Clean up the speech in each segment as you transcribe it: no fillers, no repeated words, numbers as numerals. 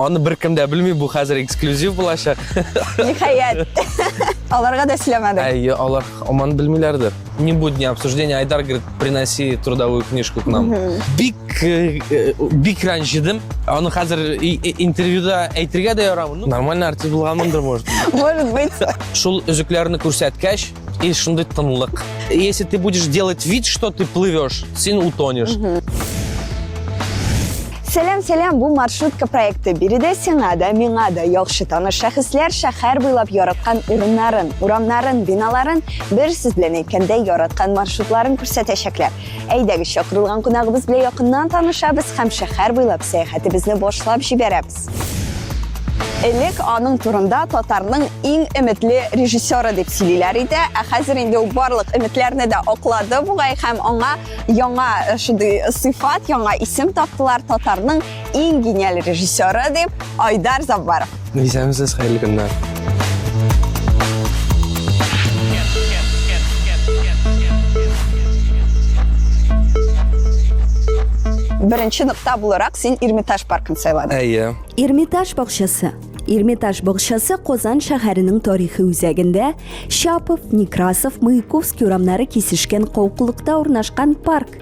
Аны беркем дә белми, бу хәзер эксклюзив булачак. Ниһаять. Аларга да сөйләмәдек. Әйе, алар һаман белмиләрдер. Не будет ни обсуждения. Айдар говорит, приноси трудовую книжку к нам. Бик э, э, бик рәнҗедем. Аны хәзер интервьюда әйтергә дә ярамый. Ну, нормальный артист булганмындыр, может. Может быть. Шул өзекләрне күрсәткәч, и шундый тынлык. Если ты будешь делать вид, что ты плывешь, син утонешь. Сәлам, сәлам, бу маршрутка проекты. Биредә сиңа да, миңа да яхшы таныш шәхесләр шәһәр буйлап яраткан урыннарын, урамнарын, биналарын, бер сүз белән әйткәндә, яраткан маршрутларын күрсәтәчәкләр. Әйдәгез, чакырылган кунагыбыз белән якыннан танышабыз һәм шәһәр буйлап сәяхәтебезне башлап җибәрәбез. Элек аның турында татарның иң өметле режиссеры дип сөйлиләр иде, ә хәзер инде ул барлык өметләрне дә аклады бугай һәм аңа яңа э, шундый сыйфат, яңа исем таптылар татарның иң гениаль режиссеры дип Айдар Заббаров. Исәнмесез, хәерле көннәр. Беренче нокта буларак син Эрмитаж паркын сайладың. Әйе. Эрмитаж бакчасы. Эрмитаж бакчасы Казан шәһәренең тарихи үзәгендә Щапов, Некрасов, Маяковский урамнары кисешкән калкулыкта урнашкан парк.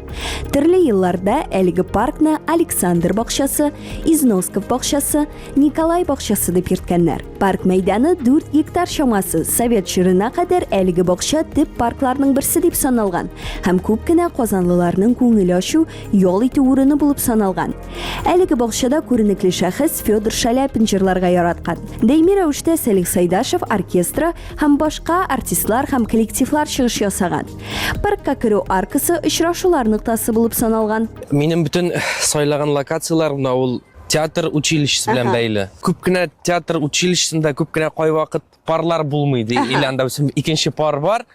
Төрле елларда әлеге паркны Александр бакчасы, Износков бакчасы, Николай бакчасы дип йөрткәннәр. Парк мәйданы 4 гектар чамасы. Совет чорына кадәр әлеге бакча төп паркларның берсе дип саналган һәм күп кенә казанлыларның күңел ачу, ял итү урыны булып саналган. Әлеге бакчада күренекле шәхес Федор Шаляпин җырларга яраткан. Даими рәвештә Сәлих Сайдашев оркестры һәм башка артистлар һәм коллективлар чыгыш ясаган. Паркка керү аркасы очрашулар ноктасы булып саналган. Минем бөтен сайлаган локацияләрем менә ул театр училищесы белән бәйле. Күп кенә театр училищесында күп кенә кайвакыт парлар булмый ди. Или анда икенче пар бар,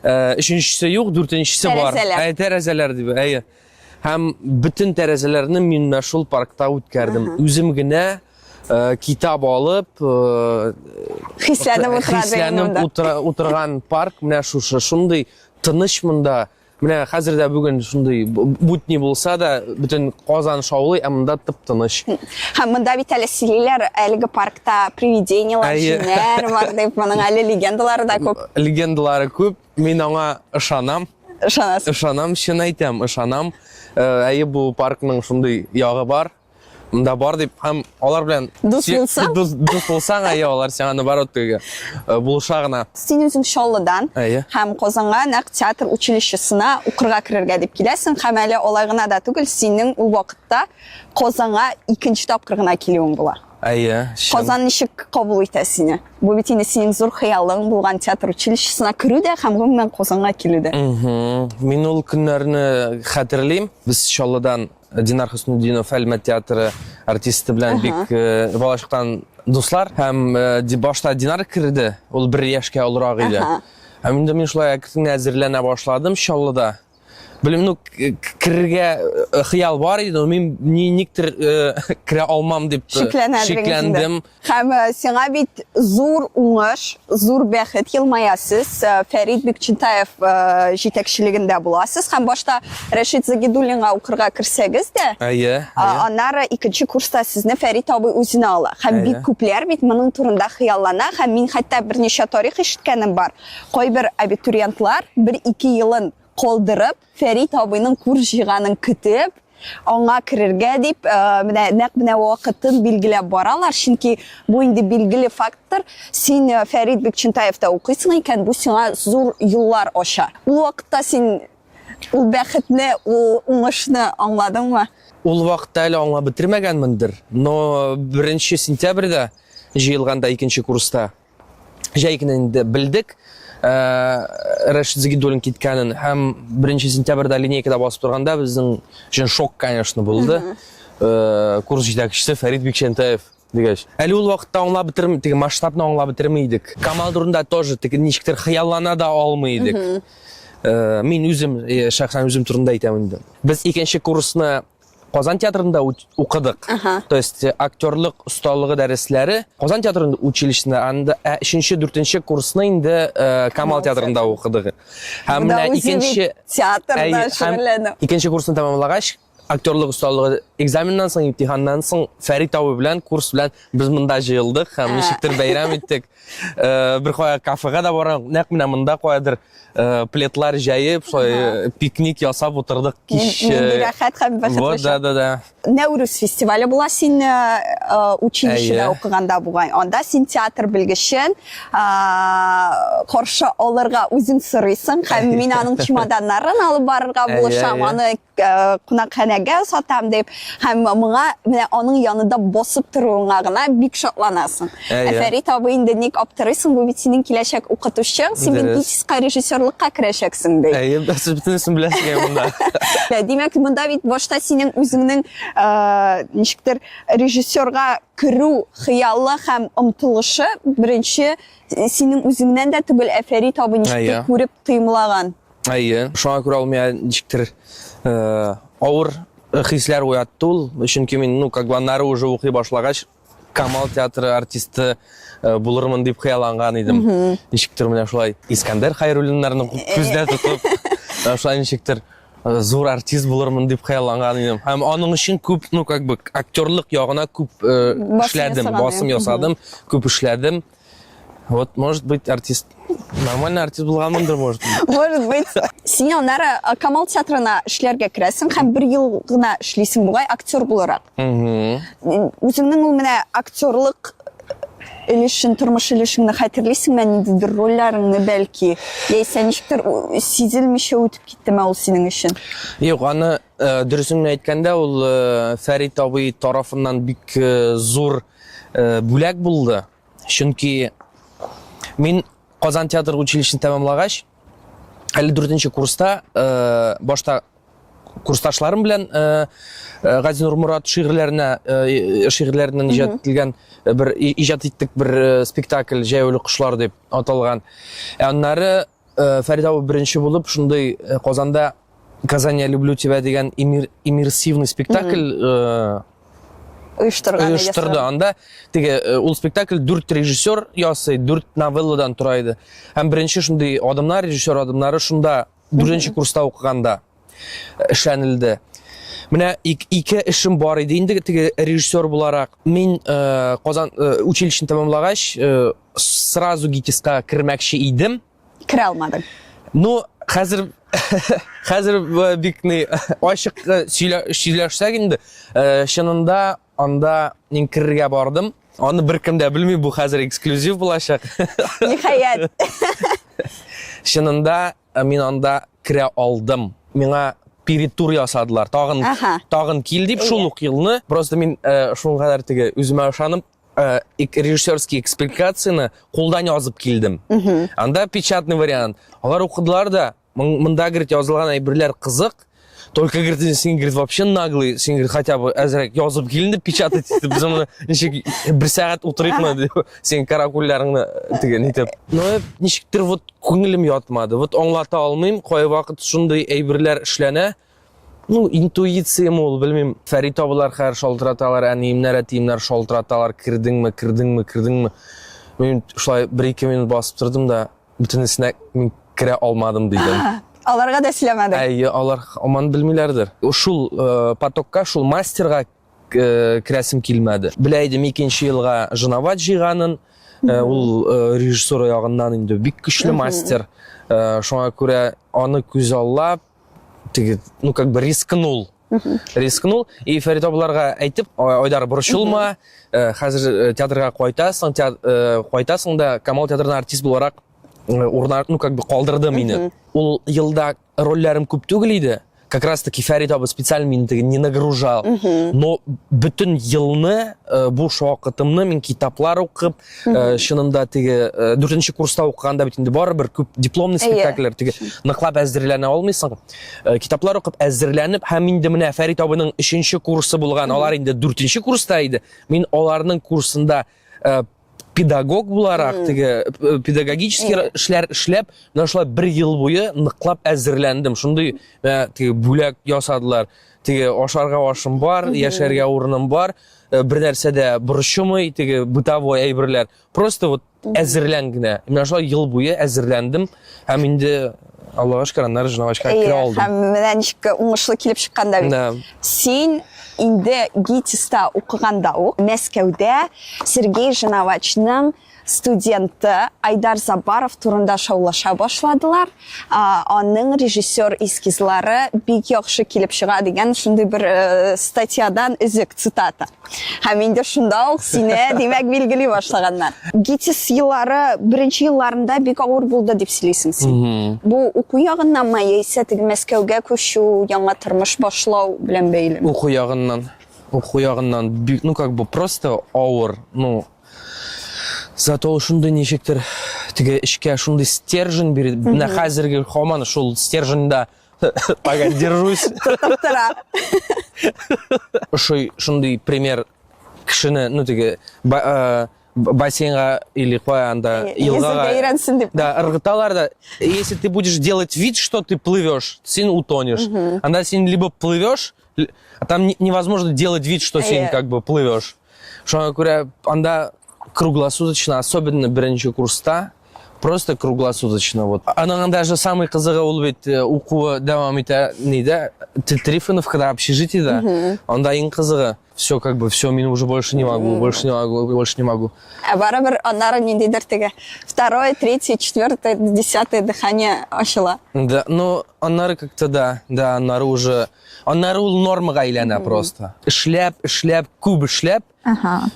э, өченчесе юк, дүртенчесе бар. Тәрәзәләр. Әй, тәрәзәләр дип, әйе. Һәм бөтен тәрәзәләрне мин менә шул паркта үткәрдем. Үзем генә э, китап алып, э, Хисләнеп утыра хисләнеп утыра, утырган парк менә шушы шундый тыныч монда. Менә хәзер дә бүген шундый будни булса да, бөтен Казан шаулый, ә монда тып-тыныч. Һәм монда бит әле сөйлиләр, әлеге паркта привидениелар, җеннәр бар дип, моның әле легендалары да күп. Легендалары күп. Мин аңа ышанам. Ышанасың. Ышанам, чын әйтәм, ышанам. Э, әйе, бу паркның шундый ягы бар. Монда бар дип һәм алар белән дус булсаң, дус, дус булсаң, әйе, алар сиңа наоборот теге э, булыша гына. Син үзең Чаллыдан һәм Казанга нәкъ театр училищесына укырга керергә дип киләсең һәм әле алай гына да түгел, синең ул вакытта Казанга икенче тапкыр гына килүең була. Әйе. Казан ничек кабул итә сине? Бу бит инде синең зур хыялың булган театр училищесына керү дә һәм гомумән Казанга килү дә. Мин ул көннәрне хәтерлим. Без Чаллыдан Динар Хөснетдинов Әлмәт театры артисты белән бик э, балачактан дуслар һәм э, башта Динар керде, ул бер яшькә олырак иде. Һәм инде мин шулай әкрен әзерләнә башладым Чаллыда. Белмим, ну керергә э, хыял бар иде, но мин никтер керә алмам дип шикләндем. Һәм э, сиңа бит зур уңыш, зур бәхет елмая. Сез э, Фәрит Бикчәнтаев э, җитәкчелегендә буласыз һәм башта Рәшит Загидуллинга укырга керсәгез дә, әйе, аннары икенче курста сезне Фәрит абый үзенә ала. Һәм бик күпләр бит моның турында хыяллана һәм мин хәтта берничә тарих ишеткәнем бар. Кайбер абитуриентлар бер-ике елын калдырып, Фәрит абыйның курс җыйганын көтеп, аңа керергә дип, э, менә нәкъ менә вакытын билгеләп баралар, чөнки бу инде билгеле факттыр. Син э, Фәрит Бикчәнтаевта укыйсың икән, бу сиңа зур юллар ача. Ул вакытта син ул бәхетне, ул уңышны аңладыңмы? Ул вакытта әле аңлап бетермәгәнмендер, но беренче сентябрьдә җыелганда икенче курста җәй көне инде белдек э, Рәшит Загидуллин киткәнен һәм беренче сентябрьдә линейкада басып торганда безнең өчен шок, конечно, булды. Э, курс җитәкчесе Фәрит Бикчәнтаев дигәч. Әле ул вакытта аңлап бетерми, теге масштабны аңлап бетерми идек. Камал турында тоже теге ничектер хыяллана да алмый идек. Э, мин үзем, шәхсән үзем турында әйтәм инде. Без икенче курсны Казан театрында укыдык. То есть э, актерлык осталыгы дәресләре Казан театрында училищесында, анда ә, өченче, дүртенче курсны инде э, Камал театрында укыдык. Һәм менә икенче театрда шөгыльләнү. Икенче курсны тәмамлагач, актерлык осталыгы экзаменнан соң, имтиханнан соң Фәрит абый белән, курс белән без монда җыелдык һәм ничектер бәйрәм иттек. Бер кая кафега да барган, нәкъ менә монда каядыр пледлар җәеп, шулай пикник ясап утырдык кич. Нинди рәхәт һәм бәхетле Вот, да, да, да. Нәүрүз фестивале була син училищеда укыганда бугай. Анда син театр белгечен каршы алырга үзең сорыйсың һәм мин аның чемоданнарын алып барырга булышам, аны кунакханәгә сатам дип һәм моңа менә аның янында басып торуыңа гына бик шатланасың. Ә Фәрит абый инде ник аптырыйсың, бу бит синең киләчәк укытучың, син бит ГИТИСка режиссерлыкка керәчәксең ди. Әйе, сез бөтенесен беләсез монда. Димәк, монда бит башта синең үзеңнең ничектер режиссерга керү хыялы һәм омтылышы беренче синең үзеңнән дә түгел, ә Фәрит абый ничектер күреп тоемлаган. Әйе, шуңа күрә ул миңа ничектер авыр хисләр уятты ул. Чөнки мин, ну, как бы аннары уже укый башлагач, Камал театры артисты булырмын дип хыялланган идем. Ничектер менә шулай Искәндәр Хәйруллиннарны күздә тотып, шулай ничектер зур артист булырмын дип хыялланган идем. Һәм аның өчен күп, ну, как бы актерлык ягына күп эшләдем, басым ясадым, күп эшләдем. Вот, может быть, артист. Нормальный артист булганмындыр, может быть. Может быть. Син аннары Камал театрына эшләргә керәсең һәм бер ел гына эшлисең бугай актер буларак. Үзеңнең ул менә актерлык өлешен, тормыш өлешеңне хәтерлисеңме, ниндидер рольләреңне бәлки, яисә ничектер сизелмичә үтеп киттеме ул синең өчен? Юк, аны дөресен генә әйткәндә, ул Фәрит абый тарафыннан бик зур бүләк булды. Чөнки мин Казан театр училищесын тәмамлагач, әле дүртенче курста э, башта курсташларым белән э, э, Газинур Морат шигырьләренә э, шигырьләреннән иҗат ителгән э, бер иҗат иттек бер э, спектакль Җәяүле кошлар дип аталган. Ә аннары э, Фәрит абый беренче булып шундый э, Казанда Казань, я люблю тебя дигән иммерсивный спектакль э, оештырган оештырды. Анда теге э, ул спектакль дүрт режиссер ясый, дүрт новелладан тора иде. Һәм беренче шундый адымнар, режиссер адымнары шунда дүртенче курста укыганда э, эшләнелде. Менә ике эшем бар иде инде теге режиссер буларак. Мин э, Казан э, училищены тәмамлагач, э, сразу ГИТИСка кермәкче идем. Керә алмадың. Ну, хәзер хәзер э, бик ни ачык э, сөйләшсәк инде, э, чынында анда мин керергә бардым. Аны беркем дә белми, бу хәзер эксклюзив булачак. Ниһаять. Чынында мин анда керә алдым. Миңа перетур ясадылар. Тагын тагын кил дип шул ук елны. Просто мин шуның кадәр теге үземә ышанып режиссерский экспликацияне кулдан язып килдем. Анда печатный вариант. Алар укыдылар да, монда, говорит, язылган әйберләр кызык, только, говорит, син, говорит, вообще наглый, син, говорит, хотя бы әзрәк язып кил инде, печатать итеп, без моны ничек бер сәгать утырыйкмы, дип, син каракульләреңне теге нитеп. Но ничектер вот күңелем ятмады. Вот аңлата алмыйм, кайвакыт шундый әйберләр эшләнә. Ну, интуициям ул, белмим. Фәрит абылар хәзер шалтыраталар, әниемнәр, әтиемнәр шалтыраталар, кердеңме, кердеңме, кердеңме. Мин шулай бер-ике минут басып тордым да, бөтенесенә мин керә алмадым дидем. Аларга да сөйләмәдең? Әйе, алар һаман белмиләрдер. Шул э, потокка, шул мастерга э, керәсем килмәде. Белә идем икенче елга Женоват җыйганын. Э, ул э, режиссура ягыннан инде бик көчле мастер. Э, шуңа күрә аны күзаллап, теге, ну, как бы рискнул. Рискнул. И Фәрит абыларга әйтеп, Айдар, борчылма, э, хәзер э, театрга кайтасың, э, кайтасың да Камал театрына артист буларак урнар, ну, как бы калдырды мине. Ул елда рольләрем күп түгел иде. Как раз таки Фәрит абый специально мине теге не нагружал. Но бөтен елны буш вакытымны мин китаплар укып, чынында теге дүртенче курста укыганда бит инде барыбер күп дипломный спектакльләр теге ныклап әзерләнә алмыйсың. Китаплар укып әзерләнеп һәм инде менә Фәрит абыйның өченче курсы булган, алар инде дүртенче курста иде. Мин аларның курсында педагог буларак теге педагогический эшләр эшләп, менә шулай бер ел буе ныклап әзерләндем. Шундый теге бүләк ясадылар. Теге ашарга ашым бар, яшәргә урыным бар. Бер нәрсә дә борчымый, теге бытовой әйберләр. Просто вот әзерлән генә. Менә шулай ел буе әзерләндем һәм инде Аллага шөкер, аннары Женавачка керә алдым. Һәм менә ничек уңышлы килеп чыккан да бит. Да. Син инде ГИТИСта укыганда ук Мәскәүдә Сергей Женавачның студенты Айдар Забаров турында шаулаша башладылар. Аның режиссер эскизлары бик яхшы килеп чыга дигән шундый бер э, статьядан өзек цитата. Һәм инде шунда ук сине, димәк, билгели башлаганнар. ГИТИС еллары, беренче елларында бик авыр булды дип сөйлисең син. Бу уку ягыннанмы яисә теге Мәскәүгә күчү, яңа тормыш башлау белән бәйлеме? Уку ягыннан. Уку ягыннан, ну, как бы просто авыр, ну, Зато ул шундый ничектер теге эшкә шундый стержень бирде. Менә хәзерге һаман шул стерженьда пока держусь. Тотып тора. Ошый шундый пример кешене, ну теге бассейнга или кая анда елгага өйрәнсен дип. Да, ыргыталар да. Если ты будешь делать вид, что ты плывешь, син утонешь. Анда син либо плывешь, а там невозможно делать вид, что син как бы плывешь. Шуңа күрә анда круглосуточно, особенно беренче курста, просто круглосуточно вот. Аның даже самый кызыгы ул бит э, укуы дәвам итә нидә, Трифоновкада общежитиедә. Анда иң кызыгы, все как бы, все, мин уже больше не могу, больше не могу, больше не могу. Ә барыбер аннары ниндидер теге второе, третье, четвертое, десятое дыхание ачыла. Да, ну, аннары как-то да, да, аннары уже Аннары ул нормага әйләнә просто. Эшләп, эшләп, күп эшләп, Ага.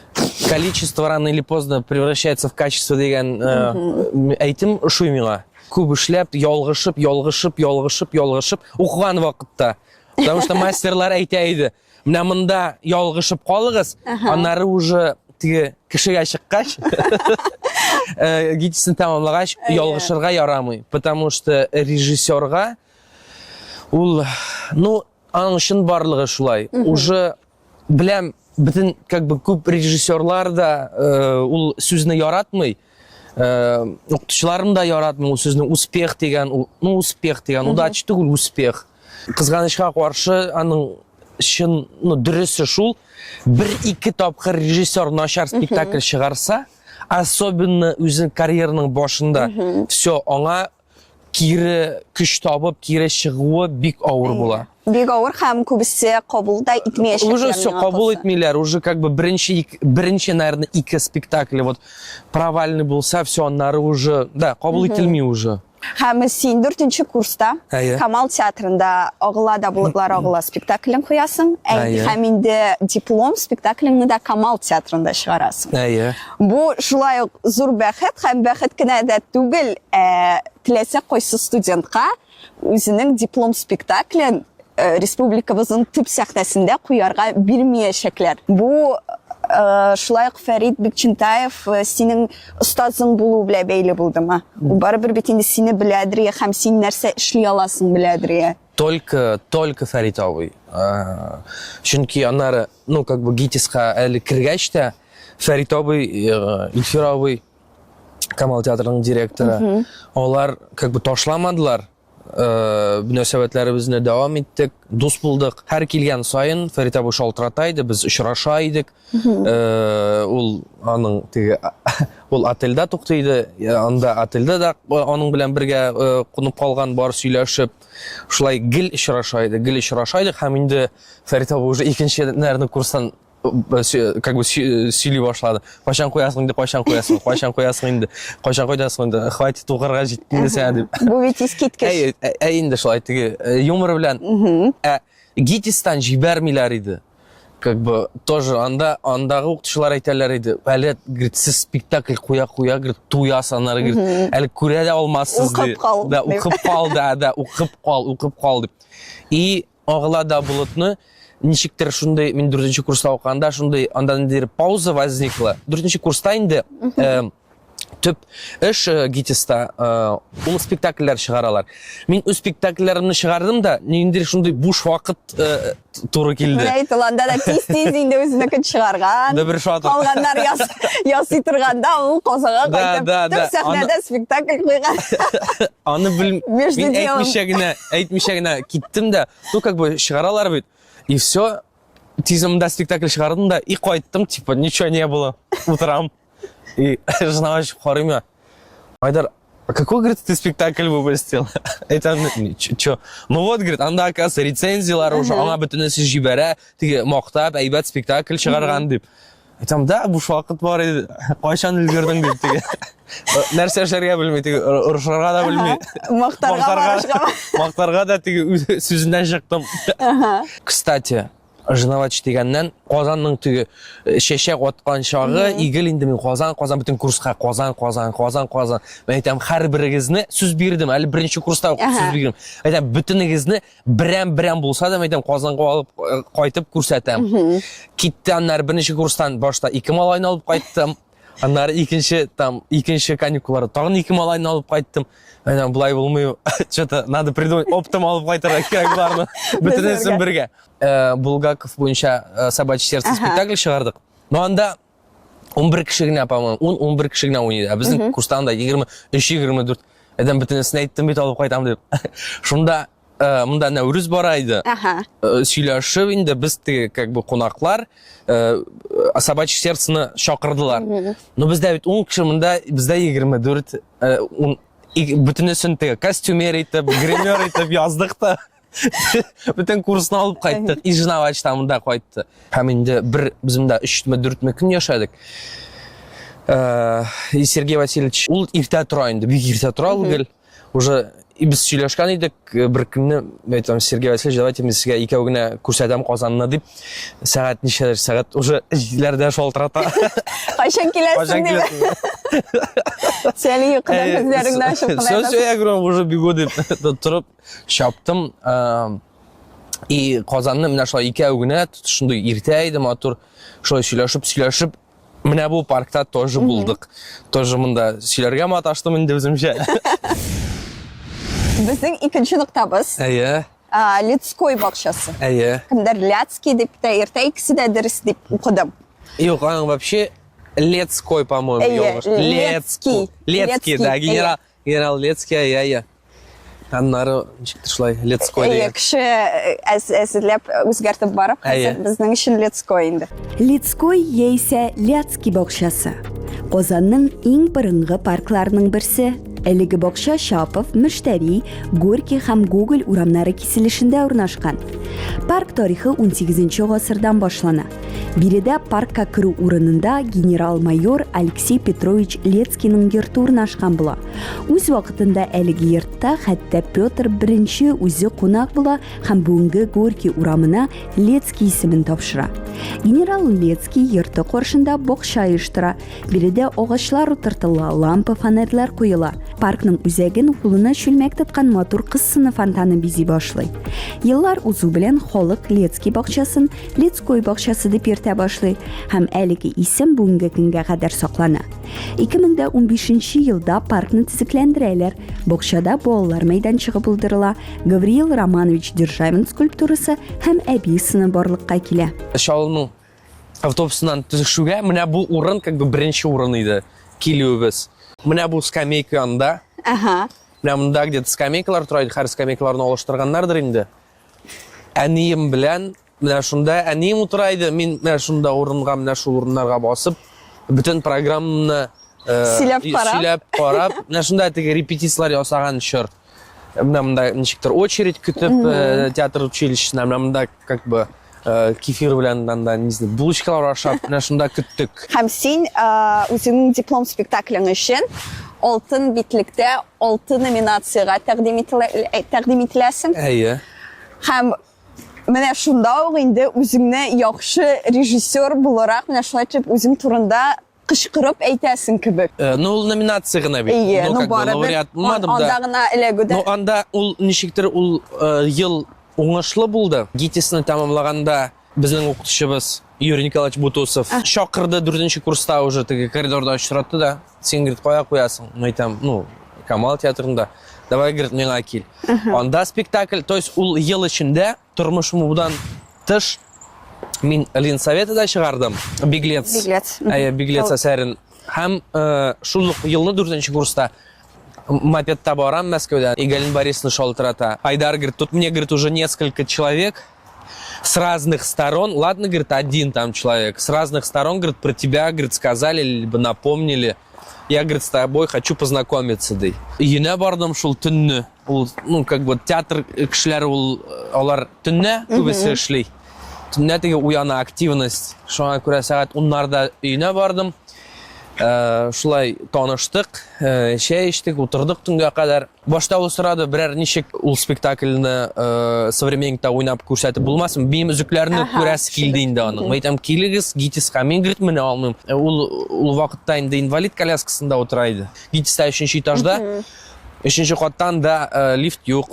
количество рано или поздно превращается в качество дигән э, әйтем ошый миңа. Күп эшләп, ялгышып, ялгышып, ялгышып, ялгышып укыган вакытта. Потому что мастерлар әйтә иде, менә монда ялгышып калыгыз, аннары уже теге кешегә чыккач, э, ГИТИСны тәмамлагач, ялгышырга ярамый, потому что режиссерга Ул, ну, аның чынбарлыгы шулай. Уже беләм, бөтен как бы күп режиссерлар да э, ул сүзне яратмый. Э, укытучыларым да яратмый ул сүзне успех дигән, ну, успех дигән, удача түгел, успех. Кызганычка каршы, аның чын, ну, дөресе шул, бер-ике тапкыр режиссер начар спектакль чыгарса, особенно үзенең карьераның башында, все, аңа кире көч табып, кире чыгуы бик авыр була. Бик авыр һәм күбесе кабул да итмәячәкләр. Уже все кабул итмиләр, уже как бы беренче, беренче, наверное, ике спектакль вот провальный булса, все, аннары уже, да, кабул ителми уже. Һәм син дүртенче курста Әйе. Камал театрында Агыла да болытлар агыла спектаклен куясың. Әйе. Һәм инде диплом спектаклеңне дә Камал театрында чыгарасың. Әйе. Бу шулай ук зур бәхет һәм бәхет кенә дә түгел, ә теләсә кайсы студентка үзенең диплом спектаклен э, республикабызның төп сәхнәсендә куярга бирмәячәкләр. Бу э, шулай ук Фәрит Бикчентаев э, синең остазың булу белән бәйле булдымы? Ул барыбер бит инде сине беләдер һәм син нәрсә эшли аласың беләдер. Только, только Фәрит абый. Чөнки аннары, ну, как бы ГИТИСка әле кергәч тә, Фәрит абый, Илфир абый, Камал театрының директоры, алар как бы ташламадылар. Мөнәсәбәтләребезне дәвам иттек, дус булдык. Һәр килгән саен Фәрит абый шалтырата иде, без очраша идек. Ул аның теге ул отельдә туктый иде, анда отельдә дә аның белән бергә кунып калган бар сөйләшеп, шулай гел очраша идек, гел очраша идек һәм инде Фәрит абый уже икенче, наверное, курстан как бы сөйли башлады. Кайчан куясың инде, кайчан куясың, кайчан куясың инде, кайчан куясың инде, хватит укырга җитте инде сиңа дип. Бу бит искиткеч. Әй, әй инде шулай теге юмор белән. Ә ГИТИСтан җибәрмиләр иде. Как бы тоже анда андагы укытучылар әйтәләр иде. Әле, говорит, сез спектакль куя-куя, говорит, туясыз аннары, говорит, әле күрә дә алмассыз Укып ди. кал, Да, дип. укып кал, да, да, укып кал, укып кал дип. И Агыла да болытны ничектер шундый мин дүртенче курста укыганда шундый анда ниндидер пауза возникла. Дүртенче курста инде э, төп эш э, ГИТИСта э, ул спектакльләр чыгаралар. Мин үз спектакльләремне чыгардым да, ниндидер шундый буш вакыт э, туры килде. Менә әйт, ул анда да тиз-тиз инде үзенекен чыгарган. Да бер шатыр. Калганнар яс, ясый торганда ул Казанга Да, кайтып, да, төп да. сәхнәдә спектакль куйган. Аны бел Между мин делом. әйтмичә генә, әйтмичә генә киттем дә, ну как бы чыгаралар бит. И все, тиз монда спектакль чыгардым да и кайттым, типа ничего не было. Утырам. И жена ачып карыйм я. Айдар, А какой, говорит, ты спектакль выпустил? Это, чё? Ну вот, говорит, анда, оказывается, рецензиялар уже, аңа бөтенесе җибәрә, теге мактап, әйбәт спектакль чыгарган дип. Әйтәм, да, буш вакыт бар иде. Кайчан өлгердең дип теге. Нәрсә эшләргә белми, теге орышырга да белми. Мактарга барышка. Мактарга да теге сүзеннән чыктым. Кстати, Жиновач дигәннән Казанның теге э, чәчәк аткан чагы, игел инде мин Казан, Казан бөтен курска Казан, Казан, Казан, Казан. Мин әйтәм, һәрберегезне сүз бирдем, әле беренче курста ук сүз бирдем. Әйтәм, бөтенегезне берәм-берәм булса да, мин әйтәм, Казанга алып э, кайтып күрсәтәм. Китте аннары беренче курстан башта ике малайны алып кайттым. Аннары икенче там икенче каникулларда тагын ике малайны алып кайттым. Әнә болай булмый, что-то надо придумать, оптом алып кайтырга кирәк боларны. Бөтенесен бергә. Э, Булгаков буенча э, Собачье сердце спектакль чыгардык. Но анда 11 кеше генә, по-моему, 10-11 кеше генә уйный. Ә безнең курста анда 23-24 адәм бөтенесен әйттем бит алып кайтам дип. Шунда э, монда Нәүрүз бара иде. Ага. Э, сөйләшеп инде без теге как бы кунаклар э, собачье сердцены чакырдылар. Но бездә бит 10 кеше монда, бездә 24 э, ун- бөтенесен теге костюмер итеп, гример итеп яздык та. Бөтен курсны алып кайттык. И Жнавач та монда кайтты. Һәм инде бер без монда 3-ме 4-ме көн яшәдек. Э, и Сергей Васильевич ул иртә тора инде, бик иртә тора ул гел. Уже и без сөйләшкән идек э, бер көнне, мен әйтәм, Сергей Васильевич, давайте мин сезгә икәү генә күрсәтәм Казанны дип. Сәгать ничәдер, сәгать уже җиделәрдә шалтырата. Кайчан киләсең Кайчан дип. киләсең? Сәли йокыдан күзләреңне ачып кына Все, все, ятасың. я говорю, уже бегу дип торып чаптым. Э, И Казанны менә шулай икәү генә, шундый иртә иде, матур. Шулай сөйләшеп, сөйләшеп Менә бу паркта тоже булдык. Тоже монда сөйләргә маташтым инде үземчә. Безнең икенче ноктабыз. Әйе. Людской бакчасы. Әйе. Кемдер Ляцкий дип тә йөртә, икесе дә дөрес дип укыдым. Юк, аның вообще Лецкой, по-моему, Әйе, Лецкий. Лецкий, да, генерал. Генерал Лецкий, әйе, әйе. Аннары ничектер шулай Лецкой Әйе, дигән. кеше әз әзерләп үзгәртеп барып, Әйе. хәзер безнең өчен Лецкой инде. Лецкой яисә Ляцкий бакчасы. Казанның иң борынгы паркларының берсе. Әлеге бакча Чапов, Мөштәри, Горький һәм Гоголь урамнары киселешендә урнашкан. Парк тарихы 18 гасырдан башлана. Биредә паркка керү урынында генерал-майор Алексей Петрович Лецкийның йорты урнашкан була. Үз вакытында әлеге йортта хәтта Петр I үзе кунак була һәм бүгенге Горький урамына Лецкий исемен тапшыра. Генерал Лецкий йорты каршында бакча оештыра. Биредә агачлар утыртыла, лампа, фонарьлар куела. Паркның үзәген кулына чүлмәк тоткан матур кыз сыны фонтаны бизи башлый. Еллар узу белән халык Лецкий бакчасын Лецкой бакчасы дип йөртә башлый һәм әлеге исем бүгенге көнгә кадәр саклана. 2015 елда паркны төзекләндерәләр. Бакчада балалар мәйданчыгы булдырыла, Гавриил Романович Державин скульптурасы һәм әби сыны барлыкка килә. Чаллының автобусыннан төшүгә менә бу урын как бы беренче урын иде килүебез. Менә бу скамейка янында. Ага. Менә монда где-то скамейкалар тора иде, хәзер скамейкаларны алыштырганнардыр инде. Әнием белән менә шунда әнием утыра иде, мин менә шунда урынга, менә шул урыннарга басып, бөтен программаны э, Сөйләп карап. сөйләп карап, менә шунда теге репетицияләр ясаган чор. Менә монда ничектер очередь көтеп э, театр училищесына, менә монда как бы э, кефир белән анда, не знаю, булочкалар ашап, менә шунда көттек. Һәм син үзеңнең диплом спектаклең өчен алтын битлектә алты номинациягә тәкъдим ителә, тәкъдим ителәсең. Әйе. Һәм менә шунда ук инде үзеңне яхшы режиссер буларак менә шулай итеп үзең турында кычкырып әйтәсең кебек. Э, ну, ул номинация гына бит. Әйе, ну, ну как бы барыбер лауреат булмадым анда да. гына эләгү дә. Ну, анда ул ничектер ул э, ел уңышлы булды. ГИТИСны тәмамлаганда безнең укытучыбыз Юрий Николаевич Бутусов чакырды дүртенче курста уже теге коридорда очратты да. Син, говорит, кая куясың? Мин әйтәм, ну, Камал театрында. Давай, говорит, миңа кил. Анда спектакль, то есть ул ел эчендә тормышымдан тыш мин Ленсовета да чыгардым. Беглец. Беглец. Әйе, Беглец әсәрен. Һәм э, шул ук елны дүртенче курста мопедта барам Мәскәүдән, и Галина Борисовна шалтырата. Айдар, говорит, тут мне, говорит, уже несколько человек с разных сторон, ладно, говорит, один там человек, с разных сторон, говорит, про тебя, говорит, сказали, либо напомнили. Я, говорит, с тобой хочу познакомиться, ди. Өенә бардым шул төнне. Ул, ну, как бы театр кешеләре ул алар төннә күбесе эшли. Төннә теге уяна активность. Шуңа күрә сәгать 10-ларда өенә бардым. Шулай таныштык, чәй эчтек, утырдык төнгә кадәр. Башта ул сорады, берәр ничек ул спектакльне Современникта уйнап күрсәтеп булмасмы? Минем өзекләрне күрәсе килде инде аның. Мин әйтәм, килегез, ГИТИСка. Мин, говорит, менә алмыйм. Ул ул вакытта инде инвалид коляскасында утыра иде. ГИТИСта өченче этажда. Өченче каттан да лифт юк.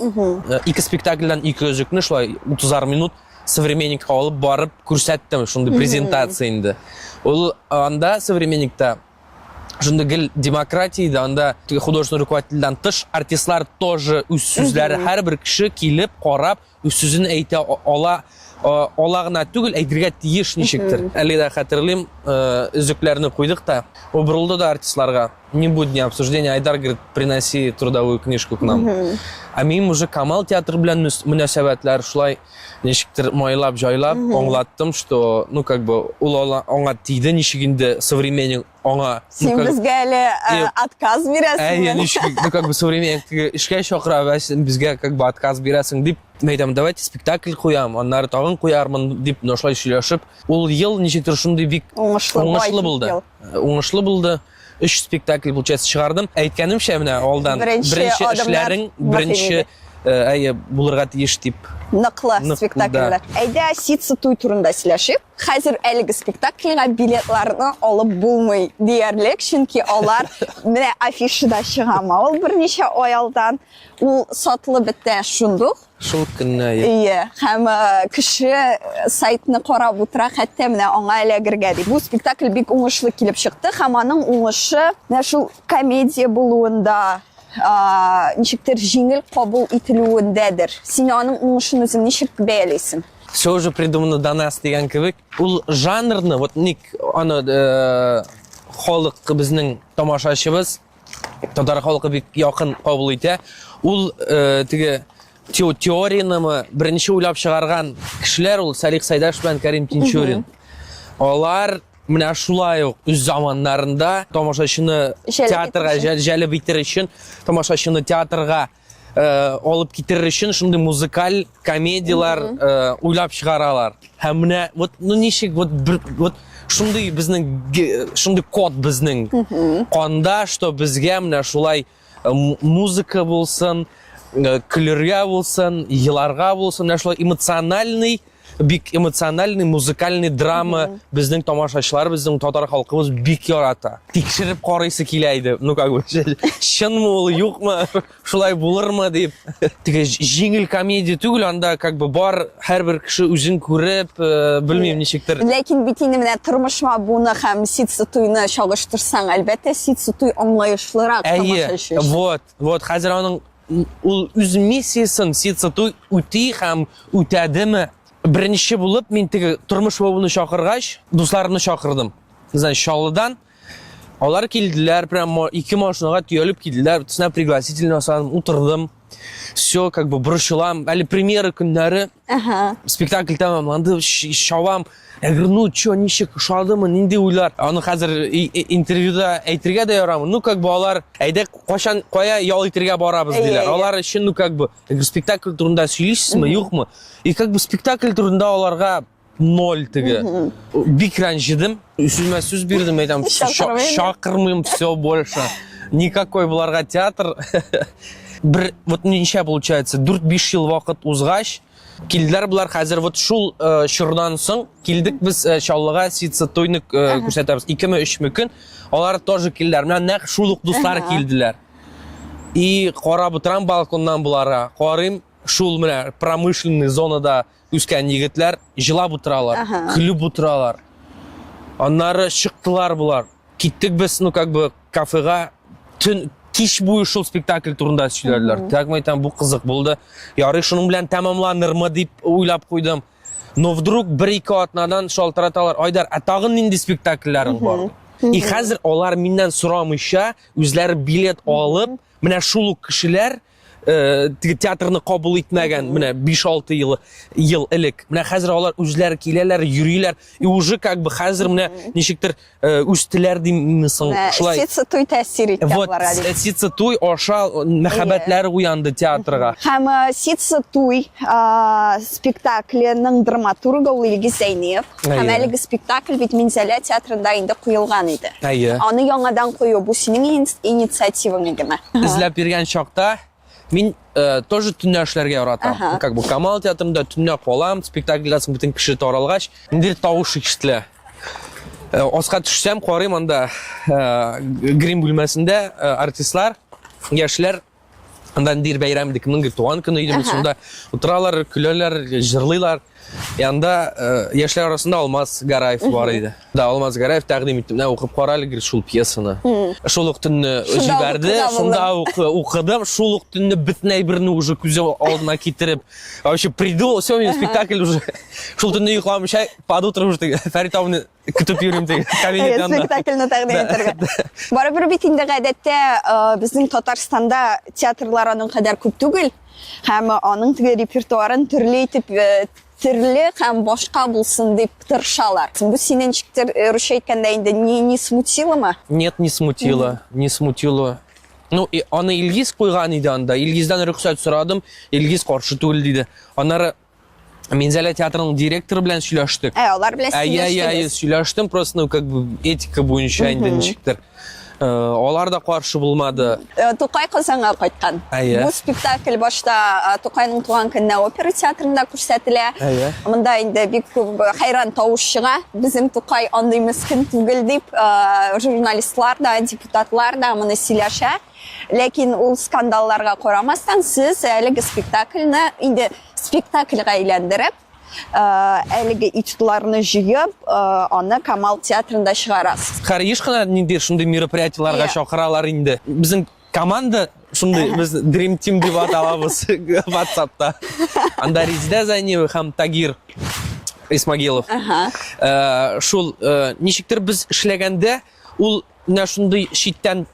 Ике спектакльдән ике өзекне шулай 30 минут Современникка алып барып күрсәттем, шундый презентация инде. Ул анда Современникта шундый гел демократия иде, анда художественный руководительдән тыш артистлар тоже үз сүзләре, һәрбер кеше килеп, карап, үз сүзен әйтә ала, ала гына түгел, әйтергә тиеш ничектер. Әле дә хәтерлим, өзекләрне куйдык та, ул борылды да артистларга, не будет ни обсуждения, Айдар, говорит, приноси трудовую книжку к нам. Ә минем уже Камал театры белән мөнәсәбәтләр шулай ничектер майлап, җайлап аңлаттым, что, ну, как бы, ул аңа тиде, ничек инде Современник аңа... Син безгә әле отказ бирәсең. Әйе, ничек, ну, как бы, Современник эшкә чакыра, ә син безгә, как бы, отказ бирәсең, дип, мин әйтәм, давайте спектакль куям, аннары тагын куярмын, дип, менә шулай сөйләшеп. Ул ел ничектер шундый бик уңышлы булды. Уңышлы булды. Өч спектакль, получается, чыгардым. Әйткәнемчә, менә алдан беренче эшләрең, беренче әйе, булырга тиеш дип. Ныклы спектакльләр. Әйдә, Ситсы туй турында сөйләшик. Хәзер әлеге спектакльгә билетларны алып булмый диярлек, чөнки алар менә афишада чыгама. Ул берничә ай алдан ул сатылып бетә шундук. Шул көнне. Ие, һәм кеше сайтны карап утыра, хәтта менә аңа эләгергә дип. Бу спектакль бик уңышлы килеп чыкты һәм аның уңышы менә шул комедия булуында, ничектер җиңел кабул ителүендәдер. Син аның уңышын үзең ничек бәялисең? Все уже придумано до нас дигән кебек. Ул жанрны, вот ник аны халык безнең тамашачыбыз татар халкы бик якын кабул итә. Ул э, теге теорияне беренче уйлап чыгарган кешеләр ул Салих Сайдаш белән Карим Тинчурин. Алар менә шулай ук үз заманнарында тамашачыны театрга җәлеп итер өчен, тамашачыны театрга э, алып китерер өчен шундый музыкаль комедияләр э, уйлап чыгаралар. Һәм менә вот ну ничек вот бер, вот шундый безнең шундый код безнең канда, что безгә менә шулай э, музыка булсын, э, көлергә булсын, еларга булсын, менә шулай эмоциональный бик эмоциональный музыкальный драма безнең тамашачылар, безнең татар халкыбыз бик ярата. Тикшереп карыйсы килә иде. Ну как бы чынмы ул, юкмы, шулай булырмы дип. Теге җиңел комедия түгел, анда как бы бар һәрбер кеше үзен күреп, э, белмим ничектер. Ләкин бит инде менә тормышма буны һәм Ситсы туйны чагыштырсаң, әлбәттә, Ситсы туй аңлаешлырак тамашачы өчен. Вот, вот хәзер аның ул үз миссиясен Ситсы туй үти һәм үтәдеме? Беренче булып мин теге тормыш бабуны чакыргач, дусларымны чакырдым. Не знаю, Чаллыдан. Алар килделәр, прям ике машинага төялеп килделәр. Бөтенесенә пригласительный ясадым, утырдым. Все, как бы борчылам. Әле премьера көннәре. Ага. Спектакль тәмамланды, чабам. Я говорю, ну чё, ничек, ошадымы, нинди уйлар? Аны хәзер интервьюда әйтергә дә ярамый. Ну, как бы алар, әйдә, кайчан, кая ял итергә барабыз, диләр. Алар өчен, ну, как бы, я говорю, спектакль турында сөйлисезме, юкмы? И как бы спектакль турында аларга ноль теге. Бик рәнҗедем. Сүзмә сүз бирдем, әйтәм, чакырмыйм, все больше. Никакой буларга театр. Бер, вот ничә получается, 4-5 ел вакыт узгач, килделәр болар хәзер вот шул э, чордан соң килдек без э, Чаллыга ситсы туйны э, күрсәтәбез. 2-ме 3-ме көн. Алар тоже килделәр. Менә нәкъ шул ук дуслар килделәр. И карап утырам балконнан боларга. Карыйм, шул менә промышленный зонада үскән егетләр җылап утыралар, көлеп утыралар. Аннары чыктылар болар. Киттек без, ну как бы кафега төн кич буе шул спектакль турында сөйләделәр. Так мен әйтәм, бу кызык булды. Ярый шуның белән тәмамланырмы дип уйлап куйдым. Но вдруг бер-ике атнадан шалтыраталар, Айдар, ә тагын нинди спектакльләрең бар? И хәзер алар миннән сорамыйча, үзләре билет алып, менә шул ук кешеләр э, теге театрны кабул итмәгән менә 5-6 ел ел элек. Менә хәзер алар үзләре киләләр, йөриләр и уже как бы хәзер менә ничектер э, үстеләр димме соң, шулай. Ситсы туй тәэсир итте Вот, аларга дип. Ситсы туй аша мәхәббәтләре уянды театрга. Һәм Ситсы туй спектакленең драматургы ул Илгиз Зәйниев. Һәм әлеге спектакль бит Минзәлә театрында инде куелган иде. Әйе. Аны яңадан кую бу синең инициативаң идеме? Эзләп йөргән чакта мин э, тоже төнлә эшләргә яратам. Ага. Как бы Камал театрында төнлә калам, спектакльдән соң бөтен кеше таралгач, ниндидер тавыш ишетелә. Э, аска төшсәм, карыйм анда э, грим бүлмәсендә э, артистлар, яшьләр анда ниндидер бәйрәм иде, кемнеңдер туган көне иде, шунда утыралар, көләләр, җырлыйлар. И анда э, яшьләр арасында Алмаз Гараев бар иде. Да, Алмаз Гараев тәкъдим итте. Менә укып кара әле шул пьесаны. Шул ук төнне җибәрде, шунда ук укыдым, шул ук төнне бөтен әйберне уже күз алдына китереп, вообще придумал, все, минем спектакль уже. Шул төнне йокламыйча, под утро уже Фәрит абыйны көтеп йөрим теге кабинет янында. Спектакльне тәкъдим итәргә. Барыбер бит инде гадәттә э, безнең Татарстанда театрлар аның кадәр күп түгел. Һәм аның теге репертуарын төрле итеп э, төрле һәм башка булсын дип тырышалар. Бу сине ничектер э, русча әйткәндә инде не, не смутило Нет, не смутило, не смутило. Ну, и аны Илгиз куйган иде анда. Илгиздән рөхсәт сорадым. Илгиз каршы түгел диде. Аннары Минзәлә театрының директоры белән сөйләштек. Ә, алар белән сөйләштегез? Әйе, сөйләштем, просто, ну, как бы этика буенча инде ничектер. Э, алар да каршы булмады. Э, Тукай Казанга кайткан. Әйе. Бу спектакль башта э, Тукайның туган көненә опера театрында күрсәтелә. Әйе. Монда инде бик күп хәйран тавыш чыга. Безнең Тукай андый мескен түгел дип, журналистлар да, депутатлар да моны сөйләшә. Ләкин ул скандалларга карамастан, сез әлеге спектакльне инде спектакльгә әйләндереп, э, әлеге этюдларны җыеп, э, аны Камал театрында чыгарасыз. Хәр еш кына ниндидер шундый мероприятиеләргә чакыралар инде. Безнең команда шундый, без Dream Team дип аталабыз WhatsAppта. Анда Резидә Зайниева һәм Тагир Исмагилов. Э, шул ничектер без эшләгәндә ул менә шундый читтән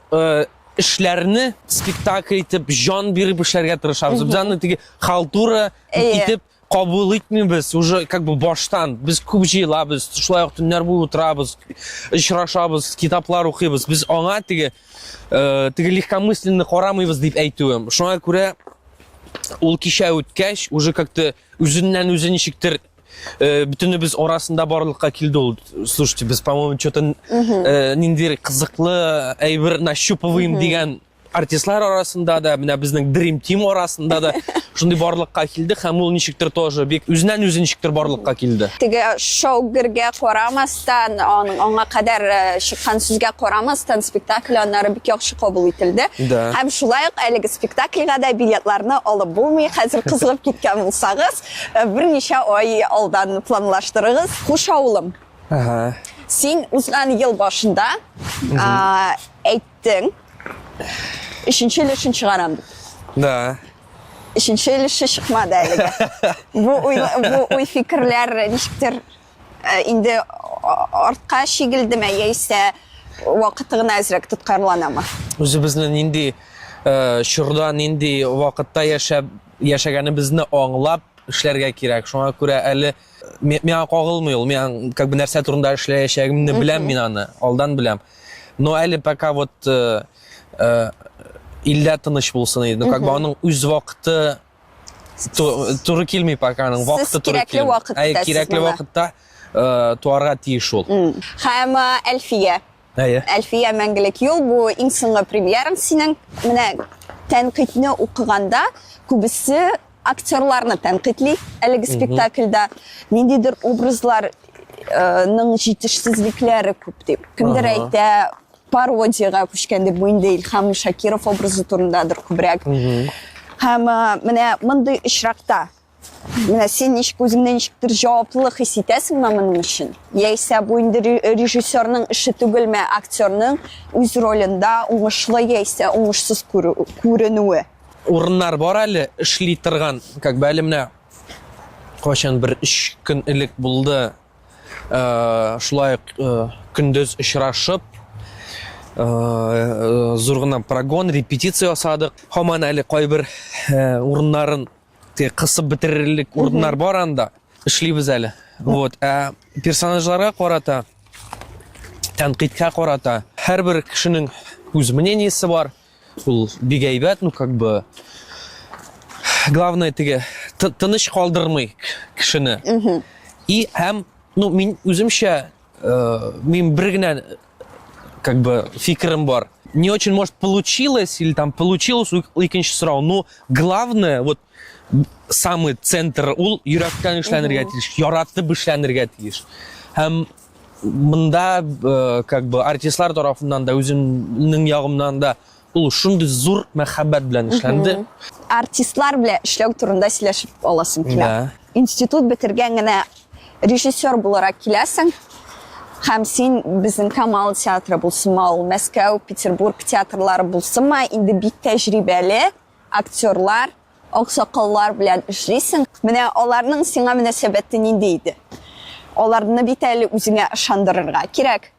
эшләрне спектакль итеп, җан биреп эшләргә тырышабыз. Без аны теге халтура итеп кабул итмибез уже как бы баштан. Без күп җыелабыз, шулай ук төннәр буе утырабыз, очрашабыз, китаплар укыйбыз. Без аңа теге э, теге легкомысленно карамыйбыз дип әйтүем. Шуңа күрә ул кичә үткәч, уже как-то үзеннән үзе ничектер э, бөтенебез арасында барлыкка килде ул. Слушайте, без, по-моему, что-то э, ниндидер кызыклы әйбер нащупываем дигән артистлар арасында да, менә безнең Dream Team арасында да шундый барлыкка килде һәм ул ничектер тоже бик үзеннән үзе ничектер барлыкка килде. Теге шоу-гергә карамастан, аның аңа кадәр э, чыккан сүзгә карамастан, спектакль аннары бик яхшы кабул ителде. Да. Һәм шулай ук әлеге спектакльгә дә билетларны алып булмый. Хәзер кызыгып киткән булсагыз, Э, берничә ай алдан планлаштырыгыз. Хуш авылым. Ага. Син узган ел башында әйттең, өченче өлешен чыгарам дип. Да. Өченче өлеше чыкмады әлегә. Бу уй, бу уй фикерләр ничектер э, инде артка чигелдеме яисә вакыты гына әзрәк тоткарланамы? Үзебезне нинди э, чорда, нинди вакытта яшәп яшәгәнебезне аңлап эшләргә кирәк. Шуңа күрә әле миңа кагылмый ул. Миңа как бы нәрсә турында эшләячәгемне беләм мин аны, алдан беләм. Но әле пока вот э, э, илдә тыныч булсын иде. Ну как бы аның үз вакыты туры килми пока аның вакыты туры кирәкле вакытта. Әй, кирәкле вакытта э, туарга тиеш ул. Һәм Әлфия Әйе. Әлфия мәңгелек юл бу иң соңгы премьераң синең. Менә тәнкыйтьне укыганда күбесе актерларны тәнкыйтьли әлеге спектакльдә. Ниндидер образлар э, ның җитешсезлекләре күп дип. Кемдер әйтә, пародиягә күчкән дип, бу инде Илһам Шакиров образы турындадыр күбрәк. Һәм э, менә мондый очракта Менә син ничек үзеңне ничектер җаваплы хис итәсеңме моның өчен? Яисә бу инде режиссерның эше түгелме, актерның үз ролендә уңышлы яисә уңышсыз күренүе? Урыннар бар әле эшли торган, как бы әле менә кайчан бер өч көн элек булды, Э, шулай ук э, көндез очрашып, Зур гына прогон, репетиция ясадык. Һаман әле кайбер урыннарын кысып бетерерлек урыннар бар анда. Эшлибез әле. Вот. Ә персонажларга карата, тәнкыйтькә карата һәрбер кешенең үз мнениесе бар. Ул бик әйбәт, ну как бы главное теге тыныч калдырмый кешене. И һәм ну мин үземчә мин бер генә как бы фикерем бар. Не очень, может, получилось или там получилось, икенче сорау. Но главное, вот самый центр ул йөрәктән эшләнергә тиеш, яратып эшләнергә тиеш. Һәм монда э, как бы артистлар тарафыннан да, үземнең ягымнан да ул шундый зур мәхәббәт белән эшләнде. Артистлар белән эшләү турында сөйләшеп аласым килә. Да. Институт бетергән генә режиссер буларак киләсең һәм син безнең Камал театры булсынмы ул, Мәскәү, Петербург театрлары булсынмы, инде бик тәҗрибәле актерлар, аксакаллар белән эшлисең. Менә аларның сиңа мөнәсәбәте нинди иде? Аларны бит әле үзеңә ышандырырга кирәк.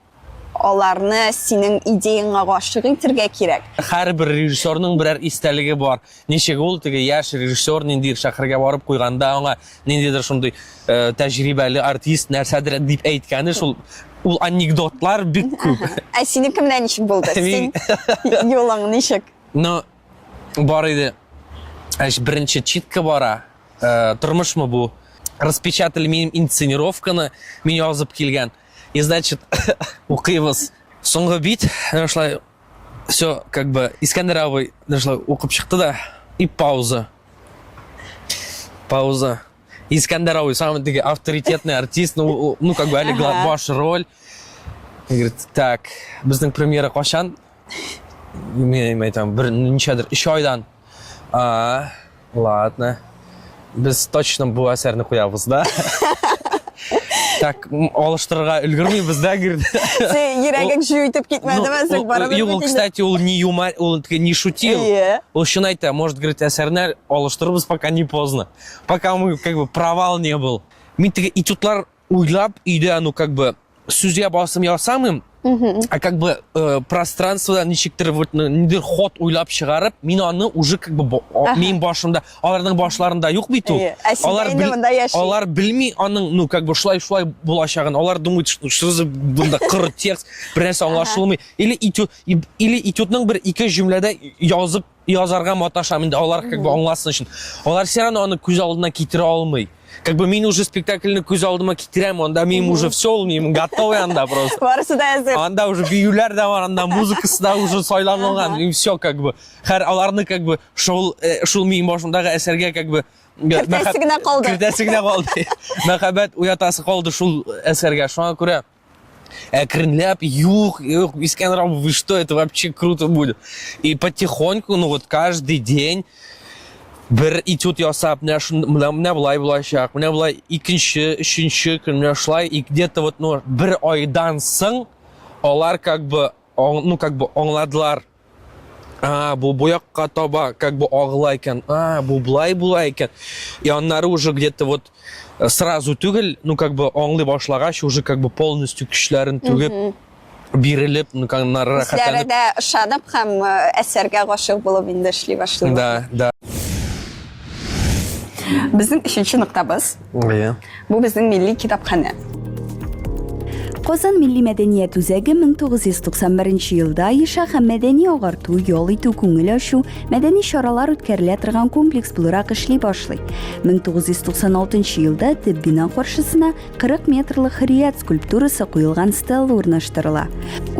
Аларны синең идеяңа гашыйк итергә кирәк. Һәрбер режиссерның берәр истәлеге бар. Ничек ул теге яшь режиссер ниндидер шәһәргә барып куйганда аңа ниндидер шундый э, тәҗрибәле артист нәрсәдер дип әйткәне шул ул анекдотлар бик күп. Ә синеке менә ничек булды? Син юлың ничек? Ну, бар иде. Әш беренче читка бара. Э, тормышмы бу? Распечатали минем инсценировканы, мин язып килгән. И значит, укыйбыз. Соңгы бит, менә шулай все, как бы, Искәндәр абый менә шулай укып чыкты да, и пауза. Пауза. Искәндәр абый, самый теге авторитетный артист, ну, ну как бы, әле баш роль. И говорит, так, безнең премьера кашан? Мин әйтәм, бер ничәдер, өч айдан. А, ладно. Без точно бу әсәрне куябыз, да? Так, алыштырырга өлгермибез, да, говорит. Син йөрәгең жу итеп китмәдеме, Ну, соң барыбер Юк, ул, бит инде. кстати, ул не юмор, ул не шутил. Әйе. Ул чын әйтә, может, говорит, әсәрне алыштырырбыз, пока не поздно. Пока мы, как бы, провал не был. Мин теге этюдлар уйлап, өйдә, ну, как бы, сүзгә басым ясамыйм, а как бы э, пространствода ничектер вот ну, ниндидер ход уйлап чыгарып, мин аны уже как бы минем башымда, аларның башларында юк бит ул. Ә Алар инде монда яши. Алар белми аның, ну, как бы шулай шулай булачагын. Алар думают, что что за монда кыр текст, бер нәрсә аңлашылмый. Или этюд, или этюдның бер ике җөмләдә язып язарга маташам инде алар как бы аңласын өчен. Алар все равно аны күз алдына китерә алмый. Как бы мин уже спектакльне күз алдыма китерәм, анда минем уже все, ул минем готовый анда просто. Барысы да әзер. Анда уже биюләр дә бар, анда музыкасы да уже сайланылган, и все как бы. Һәр аларны как бы шул э, шул минем башымдагы әсәргә как бы Кертәсе генә калды. Кертәсе генә калды. Мәхәббәт уятасы калды шул әсәргә. Шуңа күрә әкренләп, юк, юк, Искәндәр абый, вы что, это вообще круто будет. И потихоньку, ну вот каждый день бер этюд ясап, менә шун, менә, менә болай булачак, менә болай икенче, өченче көн, менә шулай, и где-то вот, ну, бер айдан соң алар как бы, ну, как бы аңладылар, а, бу бу якка таба как бы агыла икән, а, бу болай була икән. И аннары уже где-то вот э, сразу түгел, ну как бы аңлый башлагач, уже как бы полностью көчләрен түгеп, бирелеп, ну как аннары Үзләре рәхәтләнеп. дә ышанып һәм э, әсәргә гашыйк булып инде эшли башлыйлар. Да, да. Безнең өченче ноктабыз. Иә. Бу безнең милли китапханә. Казан милли мәдәният үзәге 1991 елда оеша һәм мәдәни агарту, ял итү, күңел ачу, мәдәни чаралар үткәрелә торган комплекс буларак эшли башлый. 1996 елда төп бина каршысына 40 метрлы Хөррият скульптурасы куелган стелла урнаштырыла.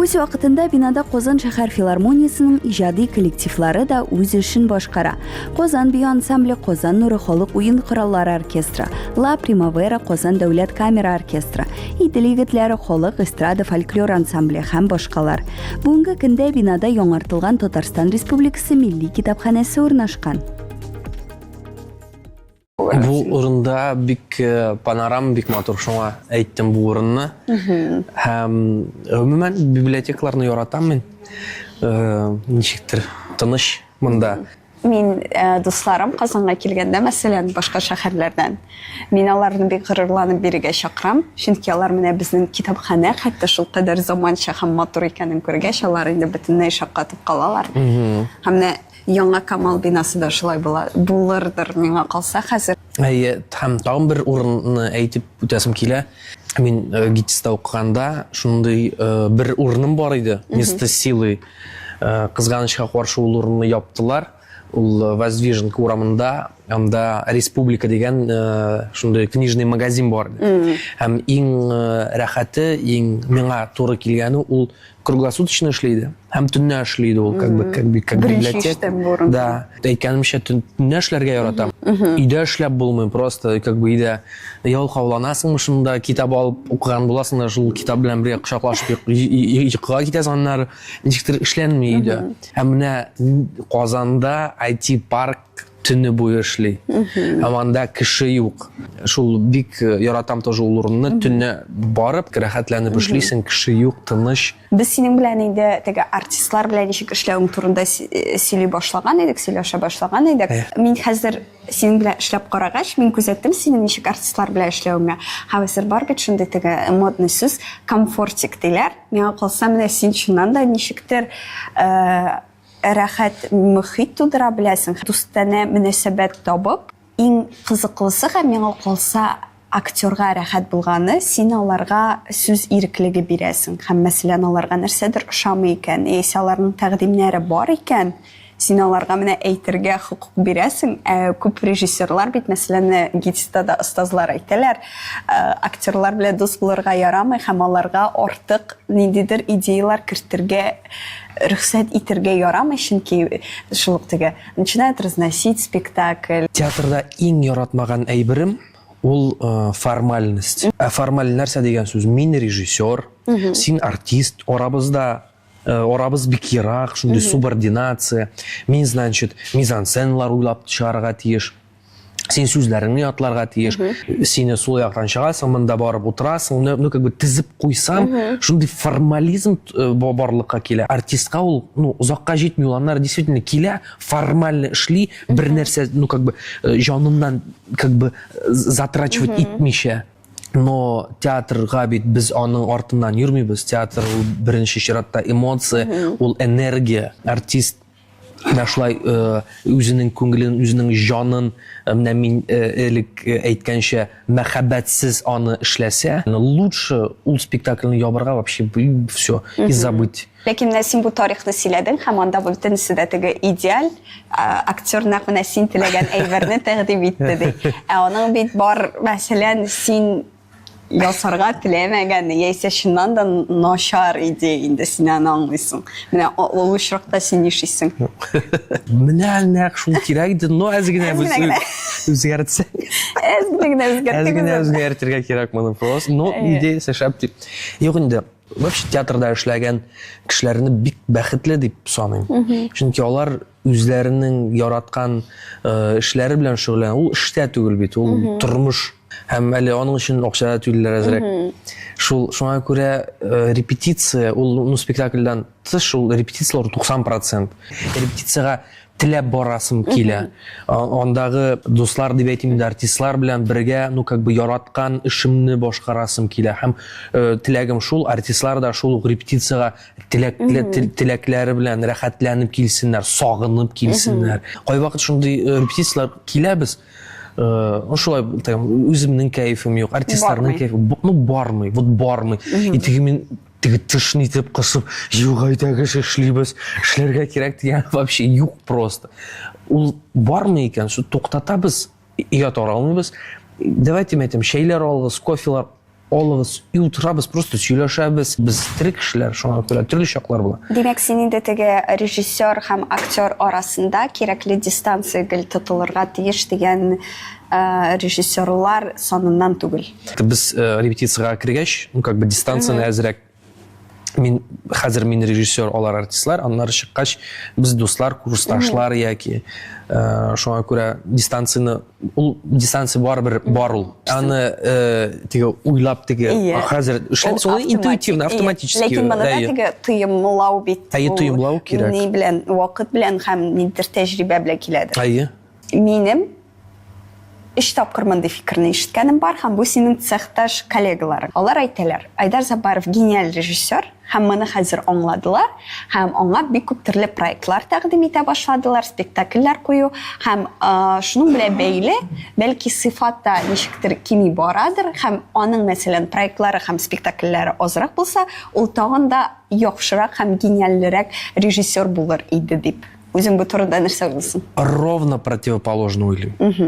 Үз вакытында бинада Казан шәһәр филармониясенең иҗади коллективлары да үз эшен башкара. Казан бию ансамбле, Казан нуры халык уен кораллары оркестры, Ла Примавера Казан дәүләт камера оркестры, Идел егетләре халык эстрада фольклор ансамбле һәм башкалар. Бүгенге көндә бинада яңартылган Татарстан Республикасы Милли китапханәсе урнашкан. Бу урында бик э, панорама бик матур, шуңа әйттем бу урынны. Һәм гомумән библиотекаларны яратам мин. Э, ничектер тыныч монда. Мин э, дусларым Казанга килгәндә, мәсәлән, башка шәһәрләрдән, мин аларны бик горурланып бирегә чакырам, чөнки алар менә безнең китапханә хәтта шулкадәр заманча һәм матур икәнен күргәч, алар инде бөтенләй шаккатып калалар. Һәм менә яңа Камал бинасы да шулай була, булырдыр миңа калса хәзер. Әйе, һәм тагын бер урынны әйтеп үтәсем килә. Мин э, ГИТИСта укыганда шундый э, бер урыным бар иде, место силы. Э, кызганычка каршы ул урынны яптылар. Ул Воздвиженка урамында, анда Республика дигән шундый книжный магазин бар иде. Һәм иң рәхәте, иң миңа туры килгәне ул круглосуточно эшли иде. Һәм төнлә эшли иде ул, как бы, как бы, как библиотека. Да. Әйткәнемчә, төнлә эшләргә яратам. Өйдә эшләп булмый, просто как бы өйдә ялкауланасыңмы шунда, китап алып укыган буласың да, шул китап белән бергә кочаклашып йокыга китәсең аннары. Ничектер эшләнми өйдә. Һәм менә Казанда IT-парк төне буе эшли. Һәм анда кеше юк. Шул бик э, яратам тоже ул урынны. Төнне барып, рәхәтләнеп эшлисең, кеше юк, тыныч. Без синең белән инде теге артистлар белән ничек эшләвең турында э, сөйли башлаган идек, сөйләшә башлаган идек. Мин хәзер синең белән эшләп карагач, мин күзәттем синең ничек артистлар белән эшләвеңне. Хәзер бар бит шундый теге модный сүз, комфортик диләр. Миңа калса, менә син чыннан да ничектер э, рәхәт мөхит тудыра беләсең, дустанә мөнәсәбәт табып, иң кызыклысы һәм миңа калса актерга рәхәт булганы, син аларга сүз иреклеге бирәсең. Һәм, мәсәлән, аларга нәрсәдер ошамый икән, яисә аларның тәкъдимнәре бар икән, син аларга менә әйтергә хокук бирәсең. Ә күп режиссерлар бит, мәсәлән, ГИТИСта да остазлар әйтәләр, э, актерлар белән дус булырга ярамый һәм аларга артык ниндидер идеялар кертергә рөхсәт итергә ярамый, чөнки шул ук теге начинают разносить спектакль. Театрда иң яратмаган әйберем ул э, формальность. Ә формаль нәрсә дигән сүз? Мин режиссер, син артист, арабызда э, арабыз бик ерак, шундый субординация. Мин, значит, мизансценалар уйлап чыгарырга тиеш. Син сүзләреңне ятларга тиеш. Сине сул яктан чыгасың, монда барып утырасың. Ну, ну, как бы тезеп куйсам, шундый формализм э, барлыкка килә. Артистка ул, ну, озакка җитми, ул аннары действительно килә, формально эшли, бер нәрсә, ну, как бы э, җаныннан как бы затрачивать итмичә. Но театрга бит без аның артыннан йөрмибез. Театр ул беренче чиратта эмоция, ул энергия. Артист менә шулай э, үзенең күңелен, үзенең җанын, э, менә мин э, элек әйткәнчә, мәхәббәтсез аны эшләсә, лучше ул спектакльне ябарга вообще все и забыть. Ләкин менә син бу тарихны сөйләдең һәм анда бөтенесе дә теге идеаль актер нәкъ менә син теләгән әйберне тәкъдим итте ди. Ә аның бит бар, мәсәлән, син ясарга теләмәгән яисә чыннан да начар идея инде син аны аңлыйсың. Менә ул очракта син нишлисең? Менә нәкъ шул кирәк иде, но әз генә үзгәртсәң. Әз генә үзгәртергә. Әз генә үзгәртергә кирәк моны просто. Но идеясы шәп дип. Юк инде. Вообще театрда эшләгән кешеләрне бик бәхетле дип саныйм. Чөнки алар үзләренең яраткан э, эшләре белән шөгыльләнә. Ул эштә түгел бит, ул тормыш. Һәм әле аның өчен акча да түлиләр әзрәк. Шул шуңа күрә э, репетиция, ул ну спектакльдән тыш ул репетицияләр 90%. Репетициягә теләп барасым килә. Андагы дуслар дип әйтим инде, артистлар белән бергә, ну как бы яраткан эшемне башкарасым килә. Һәм э, теләгем шул, артистлар да шул ук репетициягә теләк, теләкләре белән рәхәтләнеп килсеннәр, сагынып килсеннәр. Кайвакыт шундый э, репетицияләр киләбез, э, ну шулай үземнең кәефем юк, артистларның кәефе, ну бармый, вот бармый. И теге мин теге тешне итеп кысып, юк, әйдәгез эшлибез, эшләргә кирәк дигән вообще юк просто. Ул бармый икән, шул туктатабыз, өйгә тора алмыйбыз. Давайте, мен әйтәм, чәйләр алыгыз, кофелар алыгыз, и утырабыз, просто сөйләшәбез. Без тере кешеләр, шуңа күрә төрле чаклар була. Димәк, син инде теге режиссер һәм актер арасында кирәкле дистанция гел тотылырга тиеш дигән э, режиссерлар саныннан түгел. Без э, репетициягә кергәч, ну как бы дистанцияне әзрәк Мин хәзер мин режиссер, алар артистлар, аннары чыккач без дуслар, курсташлар яки э, шуңа күрә дистанцияне ул дистанция барыбер бар ул. Аны э, теге уйлап теге хәзер эшләмис, ул интуитивно, автоматически. Ләкин моны да теге тоемлау бит. Әйе, тоемлау кирәк. Ни белән, вакыт белән һәм ниндидер тәҗрибә белән киләдер. Әйе. Минем Өч тапкыр мондый фикерне ишеткәнем бар һәм бу синең цехташ коллегаларың. Алар әйтәләр, Айдар Заббаров гениаль режиссер һәм моны хәзер аңладылар һәм аңа бик күп төрле проектлар тәкъдим итә башладылар, спектакльләр кую һәм шуның белән бәйле, бәлки сыйфат та ничектер кими барадыр һәм аның, мәсәлән, проектлары һәм спектакльләре азрак булса, ул тагын да яхшырак һәм гениальлерәк режиссер булыр иде дип. Үзең бу турыда нәрсә уйлыйсың? Ровно противоположно уйлыйм.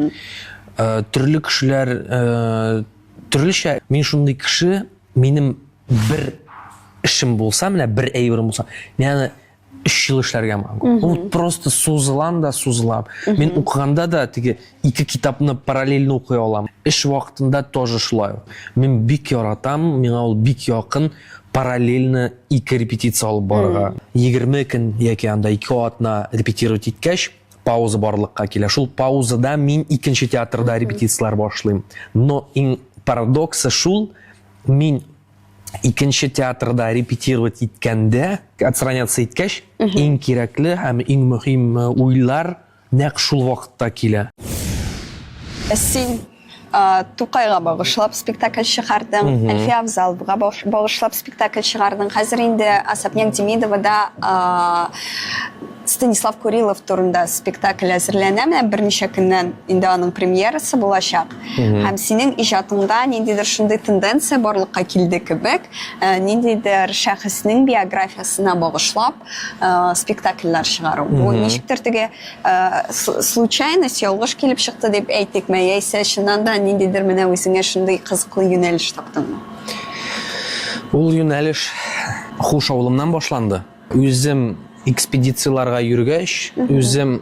Э, төрле кешеләр э, төрлечә. Мин шундый кеше, минем бер эшем булса, менә бер әйберем булса, мин аны өч ел эшләргә могу. Вот просто сузылам да сузылам. Мин укыганда да теге ике китапны параллельно укый алам. Эш вакытында тоже шулай. Мин бик яратам, миңа ул бик якын параллельно ике репетиция алып барырга. 20 көн яки анда ике атна репетировать иткәч, пауза барлыкка килә. Шул паузада мин икенче театрда репетицияләр башлыйм. Но иң парадоксы шул, мин икенче театрда репетировать иткәндә, отстраняться иткәч, иң кирәкле һәм иң мөһим э, уйлар Нәкъ шул вакытта килә. Син Тукайга багышлап спектакль чыгардың, Әлфия Авзаловага багышлап спектакль чыгардың. Хәзер инде Особняк Демидовада Станислав Курилов турында спектакль әзерләнә. Менә берничә көннән инде аның премьерасы булачак. Һәм синең иҗатыңда ниндидер шундый тенденция барлыкка килде кебек, ниндидер шәхеснең биографиясенә багышлап э, спектакльләр чыгару. Бу ничектер теге э, случайность, ялгыш килеп чыкты дип әйтикме, яисә чыннан да ниндидер менә үзеңә шундый кызыклы юнәлеш таптыңмы? Ул юнәлеш Хуш авылымнан башланды. Үзем экспедицияләргә йөргәч, үзем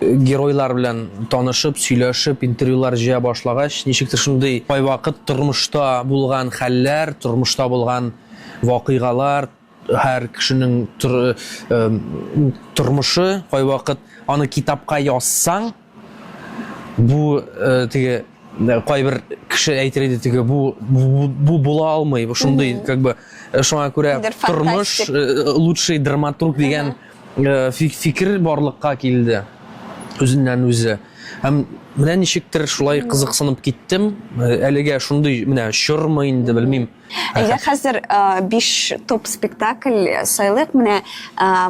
геройлар белән танышып, сөйләшеп, интервьюлар җыя башлагач, ничектер шундый кайвакыт тормышта булган хәлләр, тормышта булган вакыйгалар, һәр кешенең тор, э, тормышы кайвакыт аны китапка язсаң, бу э, теге э, кайбер кеше әйтер иде теге бу бу, бу була алмый, бу шундый как бы э, шуңа күрә тормыш э, лучший драматург дигән э, фикер барлыкка килде үзеннән үзе. Һәм менә ничектер шулай кызыксынып киттем. Әлегә шундый менә чормы инде белмим. Әйдә хәзер 5 топ спектакль сайлыйк. Менә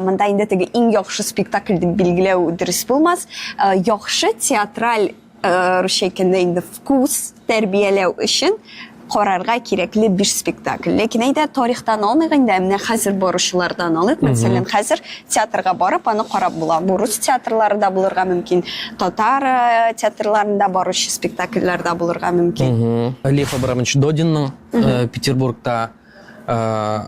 монда инде теге иң яхшы спектакль дип билгеләү дөрес булмас. Яхшы театраль русча әйткәндә инде вкус тәрбияләү өчен карарга кирәкле 5 спектакль. Ләкин әйдә тарихтан алмыйк инде, ә менә хәзер баручылардан алыйк. Мәсәлән, хәзер театрга барып аны карап була. Бу рус театрлары да булырга мөмкин, татар э, театрларында баручы спектакльләр дә булырга мөмкин. Лев Абрамович Додинның э, Петербургта э,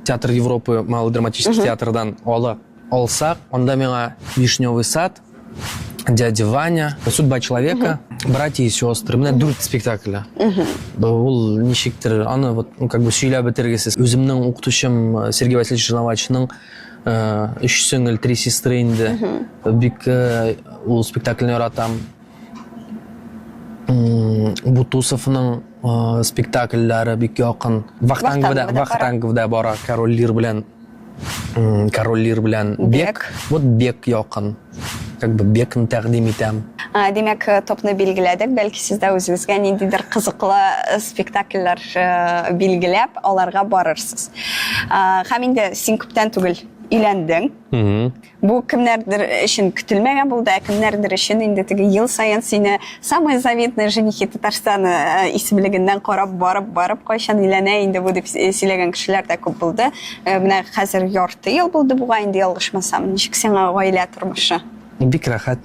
Театр Европы Малый драматический театрдан ала алсак, анда миңа Вишневый сад, Дядя Ваня, Судьба человека, Братья и сестры. Менә дүрт спектакле. Ул ничектер, аны вот, ну, как бы сөйләп бетергесез. Үземнең укытучым э, Сергей Васильевич Жиновачның э, Өч сеңел, три сестры инде. Бик э, ул спектакльне яратам. Бутусовның спектакльләре бик якын. Вахтанговда, Вахтанговда бара Король Лир белән Король Лир белән Бек. Вот Бек якын. Как бы Бекны тәкъдим итәм. Димәк, э, топны билгеләдек. Бәлки сез дә үзегезгә ниндидер кызыклы э, спектакльләр э, билгеләп, аларга барырсыз. Һәм инде син күптән түгел өйләндең. Бу кемнәрдер өчен көтелмәгән булды, ә кемнәрдер өчен инде теге ел саен сине самые завидные женихи Татарстана э, исемлегеннән карап барып барып кайчан өйләнә инде бу дип сөйләгән кешеләр дә күп булды. Э, менә хәзер ярты ел булды бугай инде ялгышмасам. Ничек сиңа гаилә тормышы? Бик рәхәт.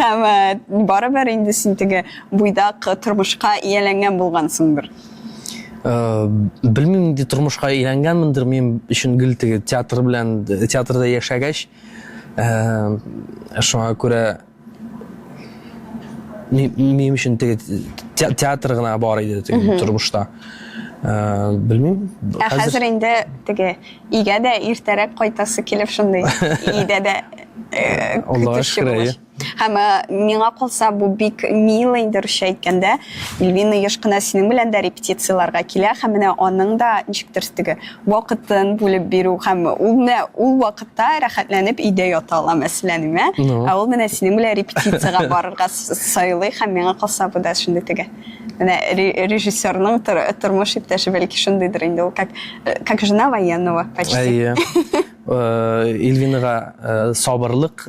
Һәм э, барыбер инде син теге буйдак тормышка ияләнгән булгансыңдыр. Э, белмим инде тормышка өйрәнгәнмендер мин өчен гел теге театр белән театрда яшәгәч э, шуңа күрә минем өчен теге театр гына бар иде теге тормышта. Э, белмим. Ә хәзер инде теге өйгә дә иртәрәк кайтасы килеп шундый өйдә дә э, Аллага көтүче шөкер, булгач. әйе. Һәм э, миңа калса бу бик мило инде русча әйткәндә. Ильвина еш кына синең белән дә репетицияләргә килә һәм менә аның да ничектер теге вакытын бүлеп бирү һәм ул менә ул вакытта рәхәтләнеп өйдә ята ала мәсәлән, име? Ну. Ә ул менә синең белән репетициягә барырга сайлый һәм миңа калса бу да шундый теге Менә режиссерның тормыш иптәше бәлки шундыйдыр инде ул, как, э, как жена военного почти. Әйе. Э, Эльвинага э, сабырлык.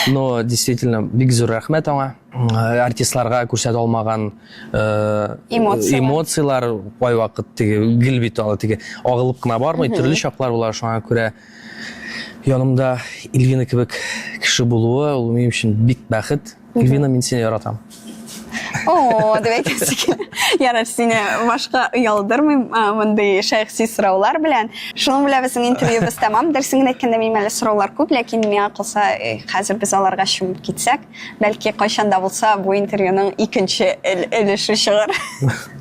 Но действительно бик зур рәхмәт аңа. Артистларга күрсәтә алмаган эмоцияләр, эмоцияләр кайвакыт теге гел бит ала теге агылып кына бармый, төрле чаклар була, шуңа күрә янымда Эльвина кебек кеше булуы ул минем өчен бик бәхет. Эльвина, мин сине яратам. О, дип әйтәсе килә. Ярар, сине башка оялдырмыйм мондый шәхси сораулар белән. Шуның белән безнең интервьюбыз тәмам. Дөресен генә әйткәндә, минем әле сораулар күп, ләкин миңа калса, э, хәзер без аларга чумып китсәк, бәлки кайчан да булса бу интервьюның икенче өлеше чыгар.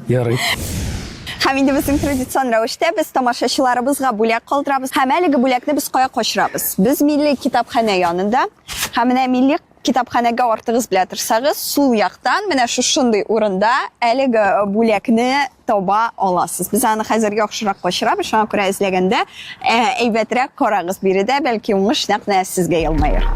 Ярый. Һәм инде безнең традицион рәвештә без тамашачыларыбызга бүләк калдырабыз. Һәм әлеге бүләкне без кая качырабыз? Без милли китапханә янында. Һәм менә милли Китапханәгә артыгыз белә торсагыз, сул яктан менә шушындый урында әлеге бүләкне таба аласыз. Без аны хәзер яхшырак качырабыз, шуңа күрә эзләгәндә әйбәтрәк карагыз биредә, бәлки уңыш нәкъ менә сезгә елмаер.